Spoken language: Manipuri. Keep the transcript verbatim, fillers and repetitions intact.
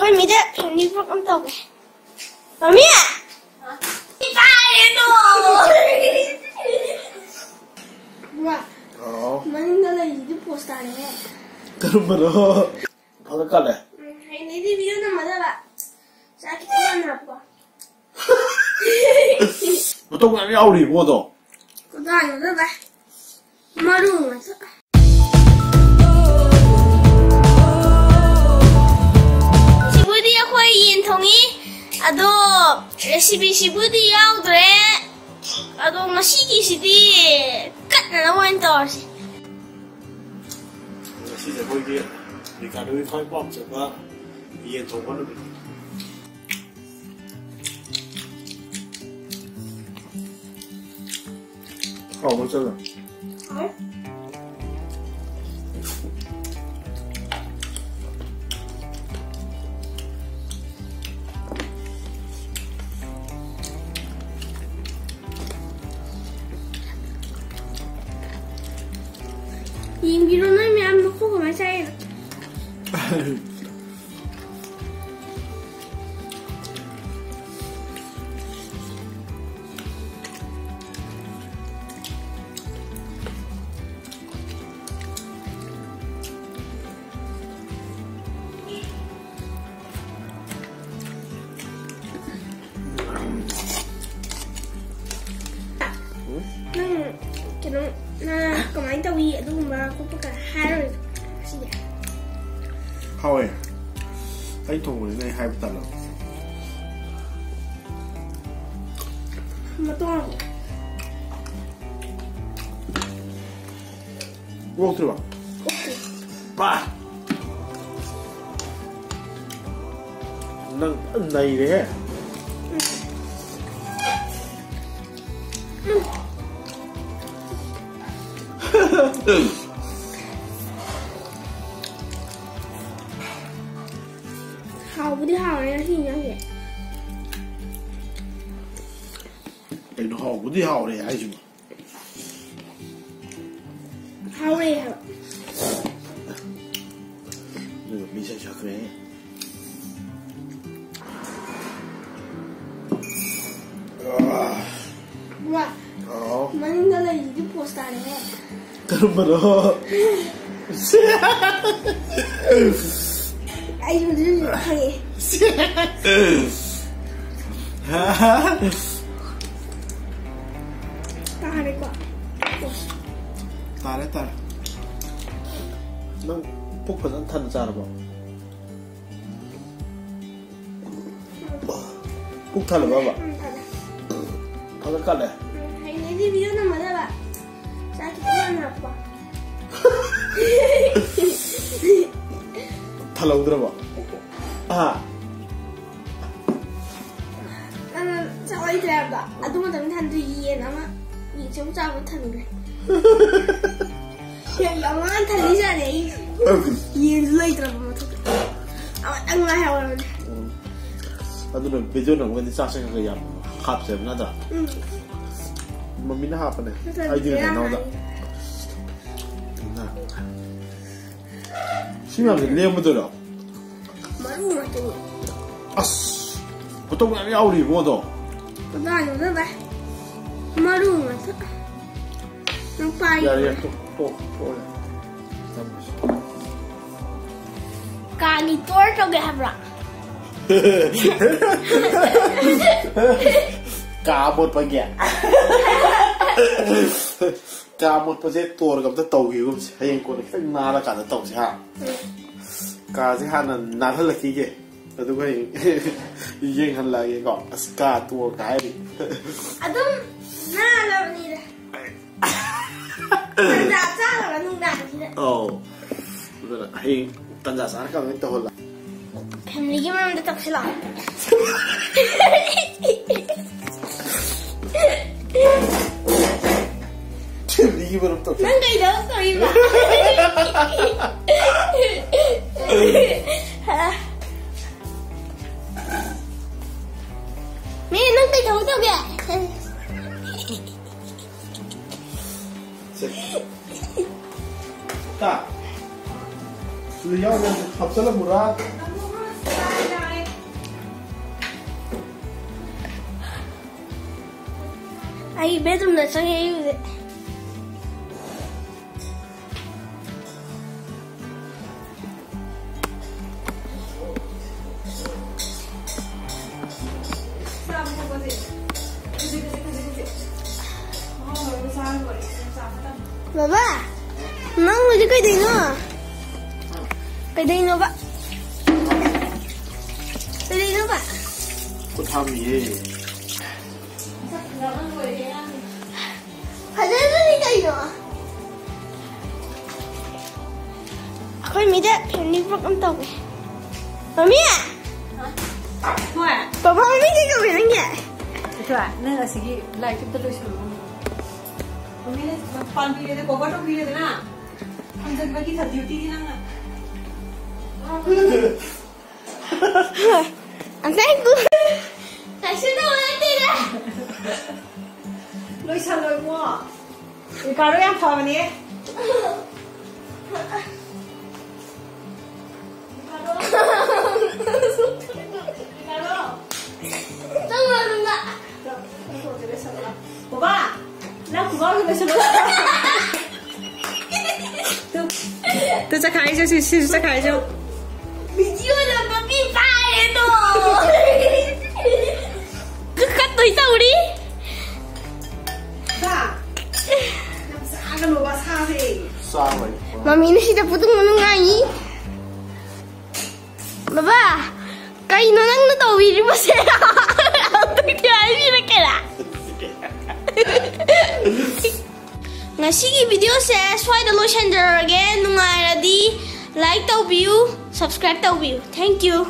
ꯑꯩꯈꯣꯏ ꯃꯤꯗ family vlog ꯑꯃ ꯇꯧꯒꯦ꯫ ꯃꯃꯤ! ꯏꯀꯥꯏꯌꯦꯗꯣ! ꯕꯕꯥ, ꯑꯥꯎ꯫ ꯃꯅꯤꯡꯗ ꯂꯩꯔꯤꯗꯨ post ꯇꯥꯔꯦꯍꯦ꯫ ꯀꯔꯝꯕꯅꯣ? ꯐꯖ ꯀꯜꯂꯦ꯫ ꯎꯝ, ꯍꯌꯦꯡꯗꯩꯗꯤ video ꯅꯝꯃꯗꯕ꯫ ꯆꯥꯛ ꯈꯤꯇꯪ ꯉꯟꯅ ꯍꯥꯞꯄꯣ꯫ ꯃꯇꯧ ꯃꯌꯥꯝ ꯌꯥꯎꯔꯤꯕꯣ ꯑꯗꯣ? ꯀꯗꯥꯏꯅꯣꯗ ꯚꯥꯏ? ꯃꯔꯨ ꯉꯥꯛꯇ꯫ ꯁꯤꯕꯨꯗꯤ ꯑꯩꯈꯣꯏ ꯌꯦꯟ ꯊꯣꯡꯉꯤ꯫ ꯑꯗꯣ recipe ꯁꯤꯕꯨꯗꯤ ꯌꯥꯎꯗ꯭ꯔꯦ꯫ ꯑꯗꯣ ꯉꯁꯤꯒꯤꯁꯤꯗꯤ ꯀꯠꯅꯅꯕ ꯑꯣꯏꯅ ꯇꯧꯔꯁꯤ꯫ ꯉꯁꯤꯁꯦ ꯑꯩꯈꯣꯏꯒꯤ ꯔꯤꯀꯥꯔꯗꯣꯒꯤ ꯈ꯭ꯋꯥꯏ ꯄꯥꯝꯖꯕ ꯌꯦꯟ ꯊꯣꯡꯕ ꯅꯨꯃꯤꯠꯅꯤ꯫ ꯍꯥꯎꯕ꯭ꯔꯣ, ꯆꯜꯂꯣ? ꯍꯥꯎ꯫ ꯌꯦꯡꯕꯤꯔꯣ ꯅꯣꯏ ꯃꯌꯥꯝ ꯃꯈꯣꯡ ꯀꯃꯥꯏꯅ ꯆꯥꯏꯌꯦꯅ꯫ ꯅꯪ ꯀꯩꯅꯣ, ꯅꯪ ꯀꯃꯥꯏꯅ ꯇꯧꯏ ꯑꯗꯨꯒꯨꯝꯕ ꯈꯣꯠꯄ ꯀ ꯍꯥꯏꯔꯣꯏ ꯉꯁꯤꯗꯤ? ꯍꯥꯎꯋꯦ꯫ ꯑꯩ ꯊꯣꯡꯕꯅꯤꯅ ꯑꯩ ꯍꯥꯏꯕ ꯇꯜꯂꯕ꯫ ꯃꯇꯣꯡ ꯑꯣꯛꯇ꯭ꯔꯤꯕ? ꯄꯥ! ꯅꯪ ꯐꯖꯅ ꯅꯩꯔꯦꯍꯦ꯫ ꯍꯥꯎꯕꯨꯗꯤ ꯍꯥꯎꯔꯦ ꯉꯁꯤ ꯏꯟꯖꯥꯡꯁꯦ꯫ ꯀꯩꯅꯣ ꯍꯥꯎꯕꯨꯗꯤ ꯍꯥꯎꯔꯦ ꯍꯥꯏꯁꯤꯕꯣ? ꯍꯥꯎꯔꯦ ꯍꯥꯏꯕ꯫ ꯑꯗꯨꯒ ꯃꯤ ꯁꯛ ꯁꯛꯈ꯭ꯔꯦ꯫ ꯀꯔꯝꯕꯅꯣ? ꯑꯩꯁꯨ ꯑꯗꯨꯁꯨ ꯈꯪꯉꯦ꯫ ꯇꯥꯔꯦꯀꯣ꯫ ꯇꯥꯔꯦ, ꯇꯥꯔꯦ꯫ ꯅꯪ ꯄꯨꯛ ꯐꯖꯅ ꯊꯟꯅ ꯆꯥꯔꯕꯣ? ꯄꯨꯛ ꯊꯜꯂꯕꯕ? ꯎꯝ, ꯊꯜꯂꯦ꯫ ꯐꯖꯅ ꯀꯜꯂꯦ꯫ ꯎꯝ, ꯍꯌꯦꯡꯗꯤ video ꯅꯝꯃꯗꯕ꯫ ꯆꯥꯛ ꯈꯤꯇꯪ ꯍꯥꯟꯅ ꯍꯥꯞꯄꯣ꯫ ꯊꯜꯍꯧꯗ꯭ꯔꯕꯣ? ꯑꯥ꯫ ꯑ, ꯆꯥꯛ ꯂꯩꯇ꯭ꯔꯦ ꯍꯥꯏꯕꯗꯣ꯫ ꯑꯗꯨ ꯃꯇꯝꯗ ꯊꯟꯗꯣꯏ ꯌꯦꯟ ꯑꯃ, ꯌꯦꯟꯁꯦ ꯑꯃꯨꯛ ꯆꯥꯕ ꯊꯟꯈ꯭ꯔꯦ꯫ ꯌꯥꯝ ꯋꯥꯅ ꯊꯜꯂꯤꯖꯥꯠꯅꯦ ꯑꯩ꯫ ꯌꯦꯟꯁꯨ ꯂꯩꯇ꯭ꯔꯕ ꯃꯊꯛꯇ꯫ ꯑꯃꯇꯪ ꯉꯥꯏꯍꯧꯔꯕꯅꯦ꯫ ꯎꯝ꯫ ꯑꯗꯨꯅ video ꯅꯝꯃꯒꯗꯤ ꯆꯥꯛꯁꯦ ꯈꯔ ꯈꯔ ꯌꯥꯝ ꯍꯥꯞꯁꯦꯕ ꯅꯠꯇ꯭ꯔꯥ? ꯎꯝ꯫ ꯃꯝꯃꯤꯅ ꯍꯥꯞꯄꯅꯦ꯫ ꯅꯠꯇ꯭ꯔꯗꯤ ꯑꯩꯗꯤ ꯕꯦꯔꯥ ꯀꯩꯅꯣꯗ꯫ ꯀꯥꯅꯤ꯫ ꯁꯤ ꯃꯌꯥꯝꯁꯦ ꯂꯦꯝꯃꯗꯣꯏꯔꯣ? ꯃꯔꯨ ꯉꯥꯛꯇꯅꯤ꯫ ꯑꯁ, ꯐꯣꯇꯣ ꯃꯌꯥꯝ ꯌꯥꯎꯔꯤ ꯏꯕꯨꯡꯉꯣꯗꯣ꯫ ꯀꯗꯥꯏꯅꯣꯗ ꯚꯥꯏ? ꯃꯔꯨ ꯉꯥꯛꯇ꯫ ꯅꯪ ꯄꯥꯏ꯫ ꯌꯥꯔꯦ, ꯌꯥꯔꯦ, ꯇꯣꯛ, ꯇꯣꯛ, ꯇꯣꯛ, ꯌꯥꯔꯦ꯫ ꯊꯝꯃꯁꯤ꯫ ꯀꯥꯒꯤ tour ꯇꯧꯒꯦ ꯍꯥꯏꯕ꯭ꯔꯥ? ꯀꯥ ꯑꯃꯣꯠꯄꯒꯤ꯫ ꯀꯥ ꯑꯃꯣꯠꯄꯁꯦ tourꯒ ꯑꯝꯇ ꯇꯧꯈꯤꯒꯨꯝꯁꯦ꯫ ꯍꯌꯦꯡ ꯀꯣꯟꯅ ꯈꯤꯇꯪ ꯅꯥꯜꯂꯀꯥꯟꯗ ꯇꯧꯁꯦ, ꯍꯥ? ꯎꯝ꯫ ꯀꯥꯁꯦ ꯍꯥꯟꯅ ꯅꯥꯜꯍꯜꯂꯛꯈꯤꯒꯦ꯫ ꯑꯗꯨꯒ ꯍꯌꯦꯡ ꯌꯦꯡꯍꯜꯂꯛꯑꯒꯦꯀꯣ꯫ ꯑꯁ, ꯀꯥ tourꯒ ꯍꯥꯏꯔꯤ꯫ ꯑꯗꯨꯝ ꯅꯥꯜꯂꯕꯅꯤꯗ꯫ ꯇꯟꯖꯥ ꯆꯥꯔꯒ ꯅꯨꯡꯗꯥꯡꯁꯤꯗ꯫ ꯑꯧ꯫ ꯑꯗꯨꯅ ꯍꯌꯦꯡ ꯇꯟꯖꯥ ꯆꯥꯔꯀꯥꯟꯗ ꯑꯣꯏꯅ ꯇꯧꯍꯜꯂꯣ꯫ Familyꯒꯤ ꯃꯔꯝꯗ ꯇꯧꯁꯤꯜꯂꯣ꯫ Familyꯒꯤ ꯃꯔꯝ ꯇꯧꯁꯤꯜꯂꯣ꯫ ꯅꯪ ꯀꯩꯗꯧ ꯇꯧꯔꯤꯕ? ꯃꯤ ꯅꯪ ꯀꯩꯗꯧ ꯇꯧꯒꯦ? ꯁꯦ꯫ ꯇꯥ꯫ ꯁꯤꯗ ꯌꯥꯎꯔꯤꯕ ꯍꯥꯞꯆꯜꯂꯝꯃꯨꯔꯥ? ꯑꯩ bedroomꯗ ꯆꯪꯉꯦ, ꯑꯩ ꯍꯧꯖꯤꯛ꯫ ꯕꯕꯥ, ꯅꯪ ꯍꯧꯖꯤꯛ ꯀꯩꯗꯩꯅꯣ? ꯀꯩꯗꯩꯅꯣꯕ? ꯀꯩꯗꯩꯅꯣꯕ? ꯈꯨꯠ ꯍꯥꯝꯃꯤꯌꯦ꯫ ꯐꯖꯗ꯭ꯔꯗꯤ ꯀꯩꯅꯣ? ꯑꯩꯈꯣꯏ ꯃꯤꯗ family vlog ꯑꯃ ꯇꯧꯒꯦ꯫ ꯃꯃꯤ! ꯍꯣꯏ꯫ ꯕꯕꯥ, ꯃꯃꯤ ꯀꯩ ꯀꯧꯒꯦ ꯅꯪꯒꯤ? ꯏꯆꯥ, ꯅꯪ ꯑꯁꯤꯒꯤ ꯂꯥꯏꯔꯤꯛ ꯑꯝꯇ ꯂꯣꯏꯁꯜꯂꯨ꯫ ꯃꯃꯤꯅ ꯄꯥꯟꯕꯤꯔꯦꯗ, cover ꯇꯧꯕꯤꯔꯦꯗꯅ꯫ ꯊꯝꯖꯟꯕꯒꯤ duty ꯗꯤ ꯅꯪꯅ꯫ ꯑꯝꯇ ꯍꯦꯛ ꯄꯨ-, ꯀꯩꯁꯨ ꯇꯧꯕ ꯅꯠꯇꯦꯗ꯫ ꯂꯣꯏꯁꯜꯂꯣ ꯏꯕꯨꯡꯉꯣ꯫ ꯔꯤꯀꯥꯔꯗꯣ ꯌꯥꯝ ꯐꯕꯅꯦ꯫ ꯆꯪꯉꯣ ꯑꯗꯨꯝꯗ꯫ ꯕꯕꯥ, ꯅꯪ ꯈꯨꯕꯥꯛ ꯂꯣꯏꯁꯜꯂꯣ꯫ ꯇꯨ, ꯇꯨ ꯆꯈꯥꯏꯁꯨ, ꯁꯤ, ꯁꯤꯁꯨ ꯆꯈꯥꯏꯁꯨ꯫ Video ꯅꯝꯕ ꯃꯤ ꯄꯥꯏꯔꯦꯗꯣ꯫ ꯀꯛꯀꯠꯇꯣꯏ ꯇꯧꯔꯤ꯫ ꯕꯥ, ꯌꯥꯝ ꯆꯥꯒꯅꯣꯕ, ꯁꯥꯔꯦ꯫ ꯆꯥꯕꯩ꯫ ꯃꯃꯤꯅ ꯁꯤꯗ ꯄꯨꯗꯨꯡ ꯃꯅꯨꯡ ꯉꯥꯡꯉꯤ꯫ ꯕꯕꯥ, ꯀꯩꯅꯣ ꯅꯪꯅ ꯇꯧꯕꯤꯔꯤꯕꯁꯦ? ꯑꯝꯇꯪꯗꯤ ꯍꯥꯏꯕꯤꯔꯛꯀꯦꯔꯥ? ꯉꯁꯤꯒꯤ video ꯁꯦ ꯁ꯭ꯋꯥꯏꯗ ꯂꯣꯏꯁꯤꯟꯖꯔꯒꯦ꯫ ꯅꯨꯡꯉꯥꯏꯔꯗꯤ like ꯇꯧꯕꯤꯌꯨ, subscribe ꯇꯧꯕꯤꯌꯨ꯫ Thank you꯫